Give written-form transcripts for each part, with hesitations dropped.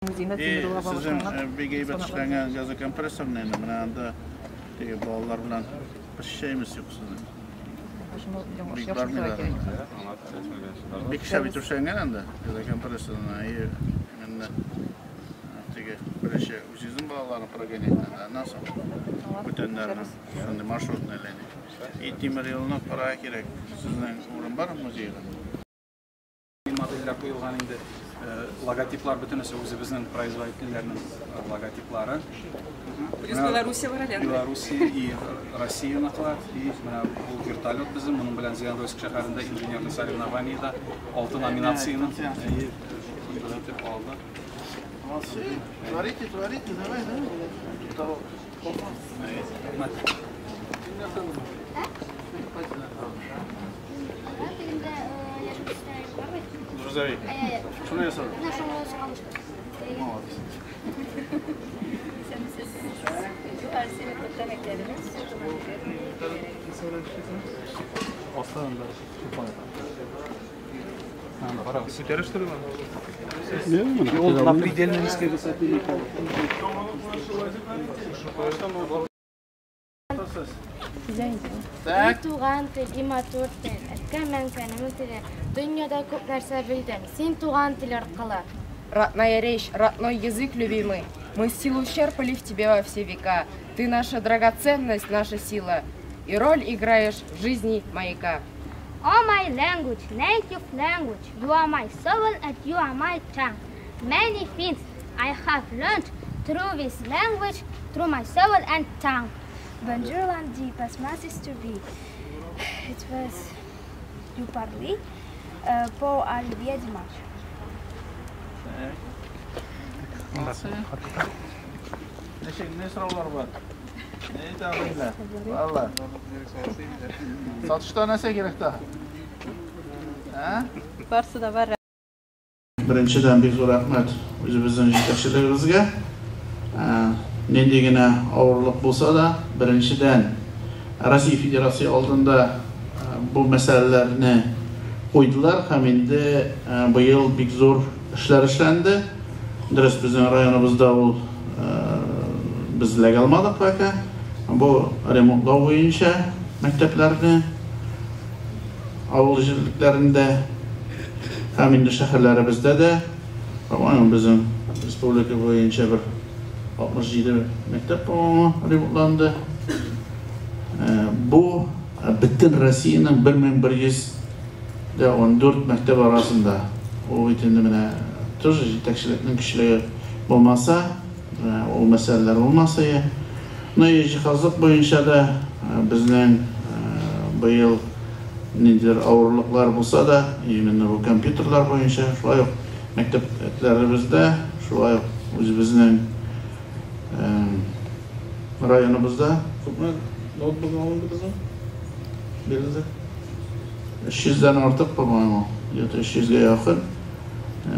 Музейда И тимер юлга сезнең багышланган бик әйбәт экспонатлар. эшләнгән газокомпрессорны инде менә анда теге балалар белән пешчәймез юк сезнең. Шуны Бик яхшы бармыйлар. кирәк. Бик шәп итеп эшләнгән анда газокомпрессорны. И именно теге беренче үзегезнең балаларны прогонять надо, аннан соң бүтәннәрне шундый маршрутны әйләнә. И тимер юлны карарга кирәк. Сезнең урын бар музейда? Модельләр куелган инде, логотиплар бөтенесе үзебезнең производительләрнең логотиплары. Плюс Белоруссия бар әле. Белоруссия и Россияныкылар. И менә бу вертолет безнең, моның белән Зеленодольск шәһәрендә инженерный соревнованиеда 6 номинацияне итеп алды. Молодцы. Творите, творите, давай, давай. Грузовик. Шуны ясадың? Молодец. И он на предельно низкой высоте летал. Так. И туган тел, и матур тел, әткәм-әнкәнемнең теле. Дөньяда күп нәрсә белдем, син туган тел аркылы. Родная речь, родной язык любимый, мы силу черпали в тебе во все века. Ты наша драгоценность, наша сила, и роль играешь в жизни маяка. Oh, my language, native language, you are my soul and you are my tongue. Many things I have learned through this language, through my soul and tongue. Bonjour lundi, passe to be. It was you parler pour arriver dimanche. Молодцы. Ничек, ни сораулар бар? Ни әйтә алмыйлар? Валла. Сатышта нәрсә кирәк тә? Ә? Барсы да бар. Беренчедән бик зур рәхмәт үзебезнең җитәкчелегебезгә. Нинди генә авырлык булса да, беренчедән Россия Федерация алдында бу мәсьәләләрне куйдылар һәм инде быел бик зур эшләр эшләнде. Дөрес, безнең районыбызда ул без эләгә алмадык пока. Бу ремонтлау буенча мәктәпләрне, авыл җирлекләрендә һәм инде шәһәрләребездә дә, по-моему, безнең республика буенча бер 67 мәктәп, по-моему, ремонтланды. Бу бөтен Россиянең 1114 мәктәп арасында. Ул бит инде менә тоже җитәкчелекнең көчлеге булмаса, ул мәсьәләләр булмаса. Ну и җиһазлык буенча да безнең быел ниндидер авырлыклар булса да, именно бу компьютерлар буенча, шулай ук мәктәпләребездә, шулай ук үзебезнең районыбызда күпме ноутбук алынды безнең? Бирелде. 300-дән артык, по-моему, где-то 300-гә якын.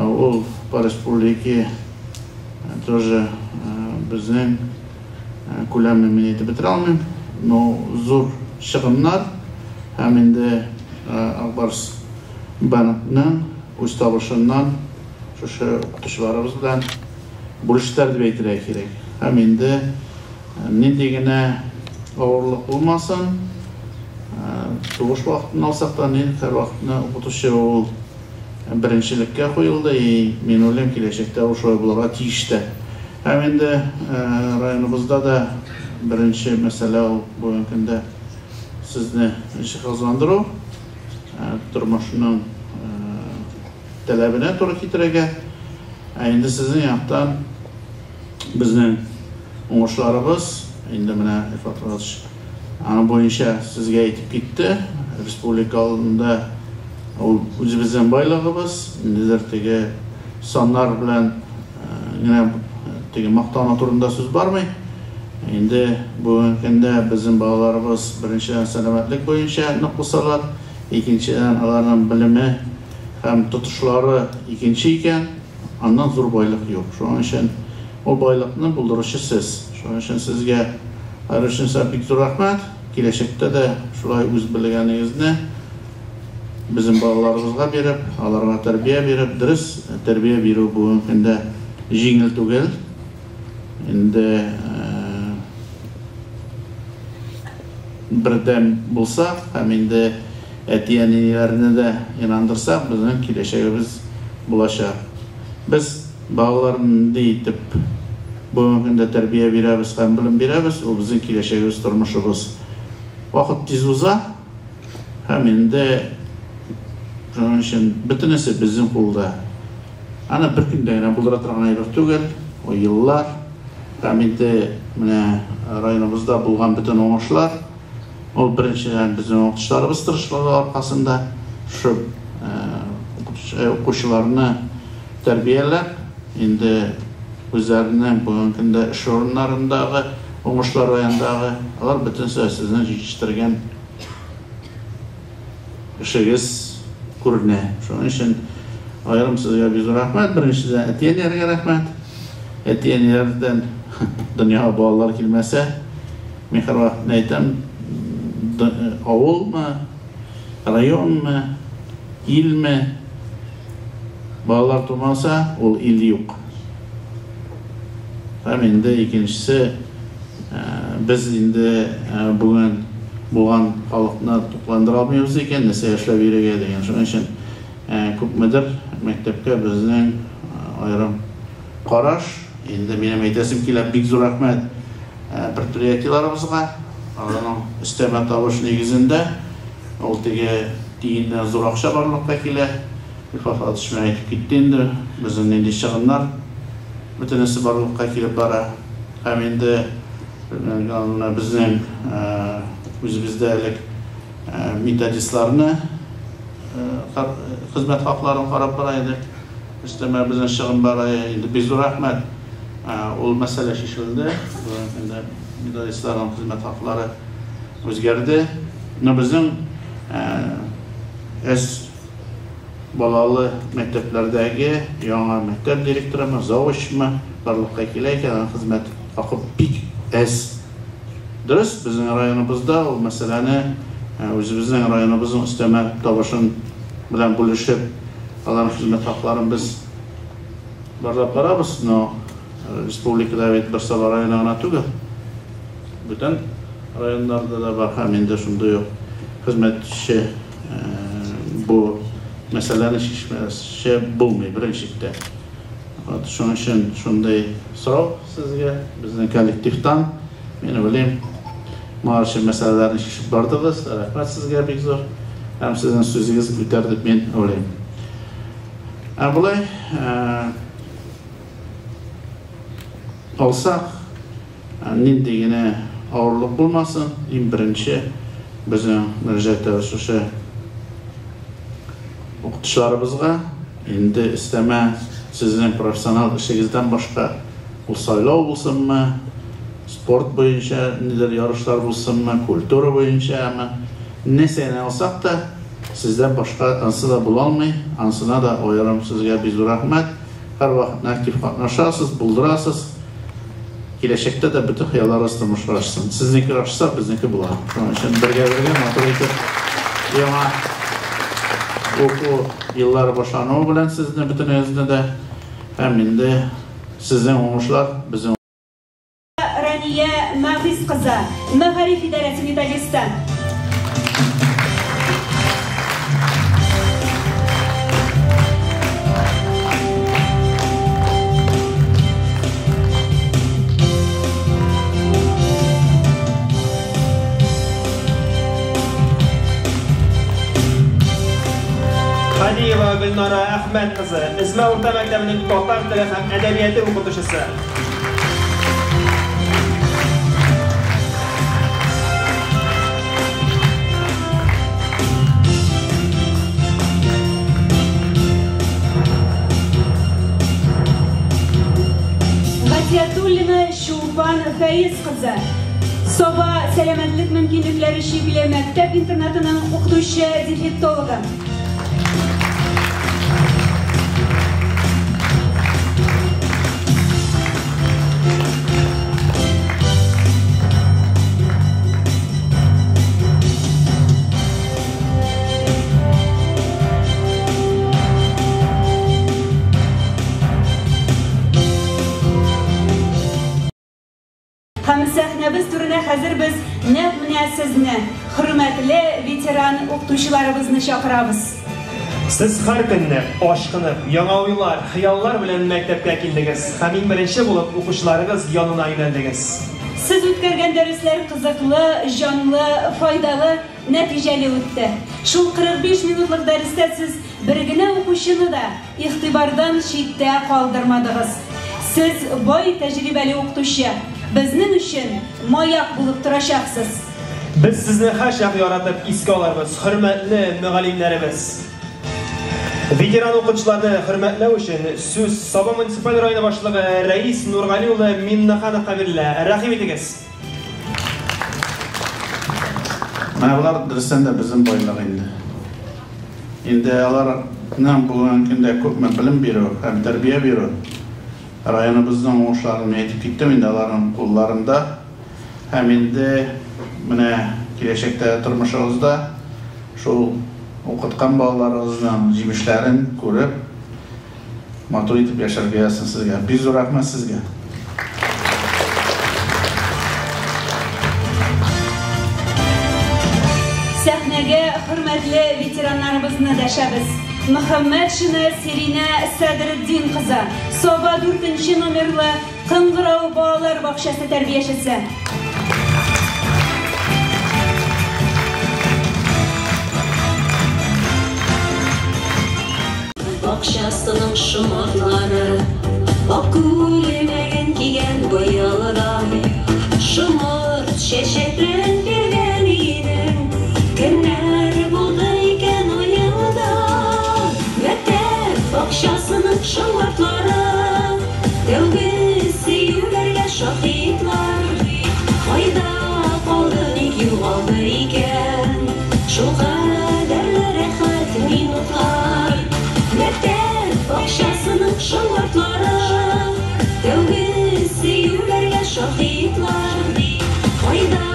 Ул по республике тоже безнең күләмен мин әйтеп бетерә алмыйм, но зур чыгымнар һәм инде Ак Барс банкның үз табышыннан шушы укытучыларыбыз белән бүлештеләр дип әйтергә кирәк. Һәм инде нинди генә авырлык булмасын, сугыш вакытын алсак та, нинди һәр вакытны укытучы ул беренчелеккә куелды, и мин уйлыйм, киләчәктә ул шулай булырга тиеш тә. Һәм инде районыбызда да беренче мәсьәлә ул бүгенге көндә сезне җиһазландыру, тормышның таләбенә туры китерергә. Ә инде сезнең яктан безнең уңышларыбыз, инде менә Рифат Муратович аның буенча сезгә әйтеп китте, республика алдында ул үзебезнең байлыгыбыз, ниндидер теге саннар белән генә теге мактану турында сүз бармый. Инде бүгенге көндә безнең балаларыбыз беренчедән сәламәтлек буенча нык булсалар, икенчедән аларның белеме һәм тотышлары икенче икән, аннан зур байлык юк. Шуның өчен ул байлыкны булдыручы сез. Шуның өчен сезгә һәр өчен бик зур рәхмәт. Киләчәктә дә шулай үз белгәнегезне безнең балаларыбызга биреп, аларга тәрбия биреп, дөрес тәрбия бирү бүгенге көндә җиңел түгел. Инде бердәм булсак һәм инде әти-әниләрне дә инандырсак, безнең киләчәгебез булачак. Без балаларны нинди итеп бүгенге көндә тәрбия бирәбез һәм белем бирәбез, ул безнең киләчәгебез, тормышыбыз. Вакыт тиз уза һәм инде шуның өчен бөтенесе безнең кулда. Аны бер көндә генә булдыра торган әйбер түгел, ул еллар. Һәм инде менә районыбызда булган бөтен уңышлар, ул беренчедән безнең укытучыларыбыз тырышлыгы аркасында, шушы укучыларны тәрбияләп, инде үзләренең бүгенге көндә эш урыннарындагы уңышлар райондагы, алар бөтенесе сезнең җитештергән эшегез күренә. Шуның өчен аерым сезгә бик зур рәхмәт. Беренчедән әти-әниләргә рәхмәт. Әти-әниләрдән дөньяга балалар килмәсә, мин һәрвакыт әйтәм, авылмы, районмы, илме, балалар тумаса, ул ил юк. Һәм инде икенчесе, без инде бүген булган халыкны тукландыра алмыйбыз икән, нәрсә эшләп йөрергә дигән. Шуның өчен күпмедер мәктәпкә безнең аерым караш. Инде минем әйтәсем килә, бик зур рәхмәт предприятиеләребезгә, аларның өстәмә табыш нигезендә ул теге тиеннән зур акча барлыкка килә. Илфат Фатыш менә әйтеп китте инде, безнең нинди чыгымнар бөтенесе барлыкка килеп бара. Һәм инде безнең үзебездә элек методистларны хезмәт хакларын карап бара идек. Өстәмә безнең чыгым бара инде, бик зур рәхмәт. Ул мәсьәлә чишелде. Бүгенге көндә методистларның хезмәт хаклары үзгәрде. Но безнең әз балалы мәктәпләрдәге яңа мәктәп директорымы, завучмы барлыкка килә икән, аның хезмәт хакы бик әз. Дөрес, безнең районыбызда ул мәсьәләне үзебезнең районыбызның өстәмә табышын белән бүлешеп, аларның хезмәт хакларын без барлап барабыз, но республикада бит бер Саба районы гына түгел, бүтән районнарда да бар, һәм инде шундый ук хезмәтче бу мәсьәләне чишмәсе булмый беренчелектә. Вот шуның өчен шундый сорау сезгә, безнең коллективтан, мин уйлыйм, моңарчы мәсьәләләрне чишеп бардыгыз, рәхмәт сезгә бик зур, һәм сезнең сүзегез үтәр дип мин уйлыйм. Ә болай алсак, нинди генә авырлык булмасын, иң беренче безнең мөрәҗәгать итәбез шушы укытучыларыбызга. Инде өстәмә сезнең профессионал эшегездән башка, ул сайлау булсынмы, спорт буенча нидер ярышлар булсынмы, культура буенчамы, нәрсә генә алсак та, сездән башка ансы да була алмый, ансына да аерым сезгә бик зур рәхмәт. Һәрвакыт актив катнашасыз, булдырасыз. Киләчәктә дә бөтен хыялларыгыз тормышка ашсын. Сезнеке ашса, безнеке була. Шуның өчен бергә-бергә матур итеп яңа уку еллары башлануы белән сезне бөтенегезне дә һәм инде сезнең уңышлар безнең. Рания Мәгъиз кызы, мәгариф идарәсе методисты. Хадиева Гөлнара Әхмәт кызы, Эзмә урта мәктәбенең татар теле һәм әдәбияты укытучысы. Гатиятуллина Чулпан Фәиз кызы, Саба сәламәтлек мөмкинлекләре чикле мәктәп интернатының укытучы дефектологы. Һәм сәхнәбез түренә хәзер без нәкъ менә сезне, хөрмәтле ветеран укытучыларыбызны чакырабыз. Сез һәр көнне ашкынып, яңа уйлар, хыяллар белән мәктәпкә килдегез һәм иң беренче булып укучыларыгыз янына юнәлдегез. Сез үткәргән дәресләр кызыклы, җанлы, файдалы, нәтиҗәле үтте. Шул 45 минутлык дәрестә сез бер генә укучыны да игътибардан читтә калдырмадыгыз. Сез бай тәҗрибәле укытучы, безнең өчен маяк булып торачаксыз. Без сезне һәрчак яратып искә аларбыз, хөрмәтле мөгаллимнәребез. Ветеран укытучыларны хөрмәтләү өчен сүз Саба муниципаль районы башлыгы Рәис Нургали улы Миннахановка бирелә. Рәхим итегез. Менә болар дөрестән дә безнең байлык инде. Инде аларның бүгенге көндә күпме белем бирү һәм тәрбия бирү районыбызның уңышларын мин әйтеп киттем инде аларның кулларында. Һәм инде менә киләчәктә тормышыгызда шул укыткан балаларыгызның җимешләрен күреп, матур итеп яшәргә язсын сезгә. Бик зур рәхмәт сезгә. Сәхнәгә хөрмәтле ветераннарыбызны дәшәбез. Мөхәммәтшина Сиринә Сәдретдин кызы, Саба 4 номерлы Кыңгырау балалар бакчасы тәрбиячесе. Бакчасының шомыртлары, ак күлмәген кигән быелдан, шомырт чәчәкләрен биргән идең, кемнәр булды икән уенда? Мәктәп бакчасының шомыртлары, тәүге сөюләргә шаһитлар, кайда калды, ник югалды икән шул кадәрле рәхәт минутлар? Мәктәп бакчасының шомыртлары, тәүге сөюләргә шаһитлар, кайда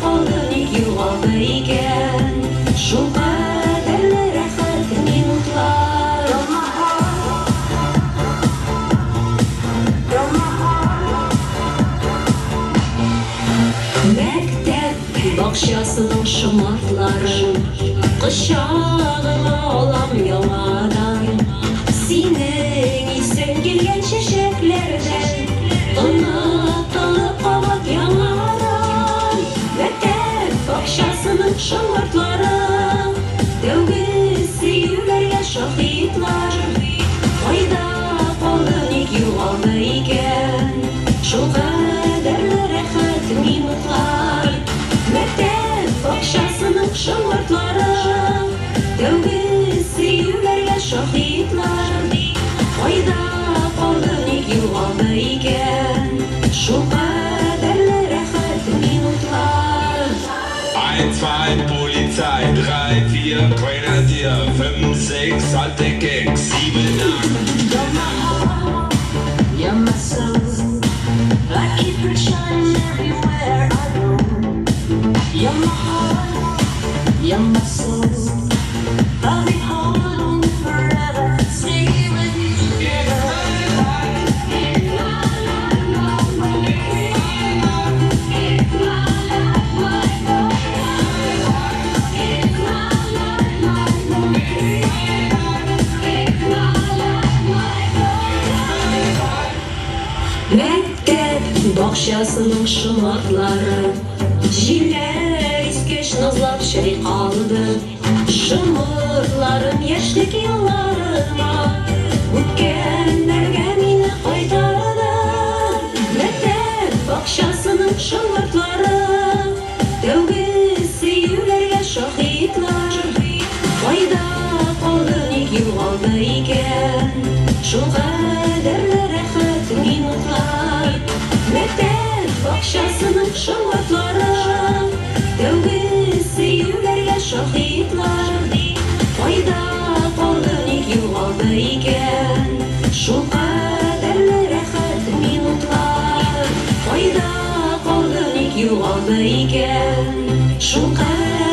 калды, ник югалды икән шул кадәрле рәхәт минутлар? Мәктәп бакчасының шомыртларын кочагыма алам яңадан, синең исең килгән чәчәкләрдән онытылып кабат яңадан. Мәктәп бакчасының шомыртлары, тәүге сөюләргә шаһитлар, кайда калды, ник югалды икән шул кадәрле рәхәт минутлар? Мәктәп бакчасының шомыртлары, тәүге сөюләргә шаһитлар, кайда калды, ник югалды икән шул кадәрле рәхәт минутлар? 1, 2, Polizei, 3, 4, Grenadier, 5, 6, alte Keks, 7, 8. You're my heart, you're my soul. I keep it shining everywhere I go. You're my heart, you're my soul. I'll be holding you forever. Stay with me together. Мәктәп бакчасының шомыртлары, җилләр искеч назлап чайкалды. Шомыртларым яшьлек елларыма, үткәннәргә мине кайтарды. Мәктәп бакчасының шомыртлары, тәүге сөюләргә шаһитлар, кайда калды, ник югалды икән шул кадәрле рәхәт минутлар? Мәктәп бакчасының шомыртлары, тәүге сөюләргә шаһитлар, кайда калды, ник югалды икән шул кадәрле рәхәт минутлар? Кайда калды, ник югалды икән шул кадәрле